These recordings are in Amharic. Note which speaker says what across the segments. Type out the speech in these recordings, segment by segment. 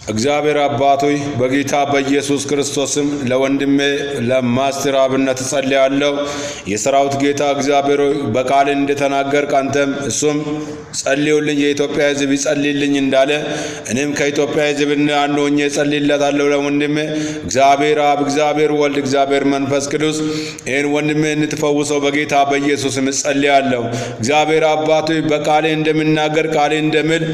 Speaker 1: እግዚአብሔር አባት ሆይ፣ በጌታ በኢየሱስ ክርስቶስም ለወንድሜ ለማስተር አብነት እጸልያለሁ። የሰራዊት ጌታ እግዚአብሔር ሆይ፣ በቃል እንደተናገርክ አንተም እሱም ጸልዩልኝ የኢትዮጵያ ሕዝብ ይጸልይልኝ እንዳለ እኔም ከኢትዮጵያ ሕዝብ አንዱ ሆኜ እጸልይለታለሁ ለወንድሜ። እግዚአብሔር አብ፣ እግዚአብሔር ወልድ፣ እግዚአብሔር መንፈስ ቅዱስ ይህን ወንድሜ እንድትፈውሰው በጌታ በኢየሱስም እጸልያለሁ። እግዚአብሔር አባት ሆይ፣ በቃሌ እንደምናገር ቃሌ እንደምል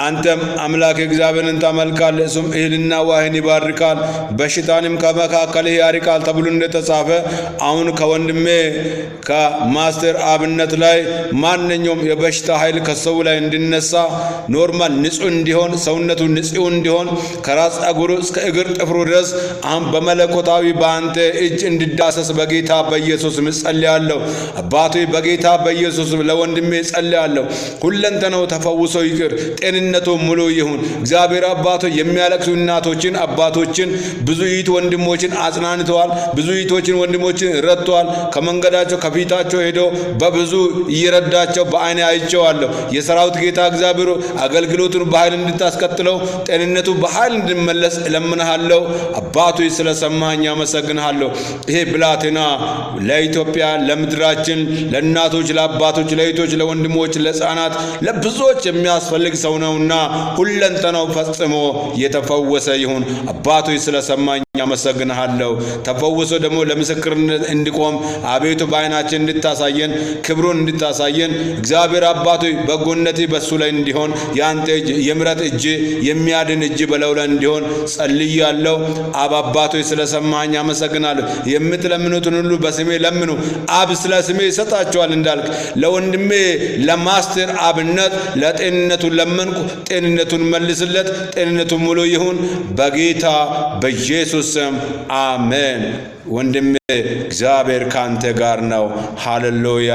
Speaker 1: አንተም አምላክ እግዚአብሔርን ታመልካለህ፣ እሱም እህልና ውሃን ይባርካል፣ በሽታንም ከመካከልህ ያርቃል ተብሎ እንደተጻፈ አሁን ከወንድሜ ከማስተር አብነት ላይ ማንኛውም የበሽታ ኃይል ከሰው ላይ እንዲነሳ፣ normal ንጹህ እንዲሆን፣ ሰውነቱ ንጹህ እንዲሆን፣ ከራስ ጸጉሩ እስከ እግር ጥፍሩ ድረስ አሁን በመለኮታዊ በአንተ እጅ እንዲዳሰስ በጌታ በኢየሱስ እጸልያለሁ። አባቱ በጌታ በኢየሱስ ለወንድሜ እጸልያለሁ። ሁለንተናው ተፈውሶ ይቅር፣ ጤንነቱ ሙሉ ይሁን። እግዚአብሔር አባቶ የሚያለቅሱ እናቶችን፣ አባቶችን፣ ብዙ እህት ወንድሞችን አጽናንተዋል። ብዙ እህቶችን ወንድሞችን ረድተዋል። ከመንገዳቸው ከፊታቸው ሄዶ በብዙ እየረዳቸው በዓይኔ አይቼዋለሁ። የሰራዊት ጌታ እግዚአብሔር አገልግሎቱን በኃይል እንድታስቀጥለው፣ ጤንነቱ በኃይል እንድመለስ እለምንሃለሁ። አባቱ ስለሰማኝ አመሰግንሃለሁ። ይሄ ብላቴና ለኢትዮጵያ፣ ለምድራችን፣ ለእናቶች፣ ለአባቶች፣ ለእህቶች፣ ለወንድሞች፣ ለሕፃናት፣ ለብዙዎች የሚያስፈልግ ሰው ነውና ሁለንተናው ፈጽሞ የተፈወሰ ይሁን። አባቶ ስለሰማኝ አመሰግንሃለሁ። ተፈውሶ ደግሞ ለምስክርነት እንዲቆም አቤቱ በዓይናችን እንድታሳየን፣ ክብሩን እንድታሳየን፣ እግዚአብሔር አባቶ በጎነት በሱ ላይ እንዲሆን፣ የአንተ እጅ የምሕረት እጅ የሚያድን እጅ በላዩ ላይ እንዲሆን ጸልያለሁ። አብ አባቶ ስለሰማኝ አመሰግናለሁ። የምትለምኑትን ሁሉ በስሜ ለምኑ፣ አብ ስለ ስሜ ይሰጣቸዋል እንዳልክ ለወንድሜ ለማስተር አብነት ለጤንነቱ ለመንኩ። ጤንነቱን መልስለት፣ ጤንነቱ ሙሉ ይሁን በጌታ በኢየሱስ ስም አሜን። ወንድሜ እግዚአብሔር ካንተ ጋር ነው። ሃሌሉያ።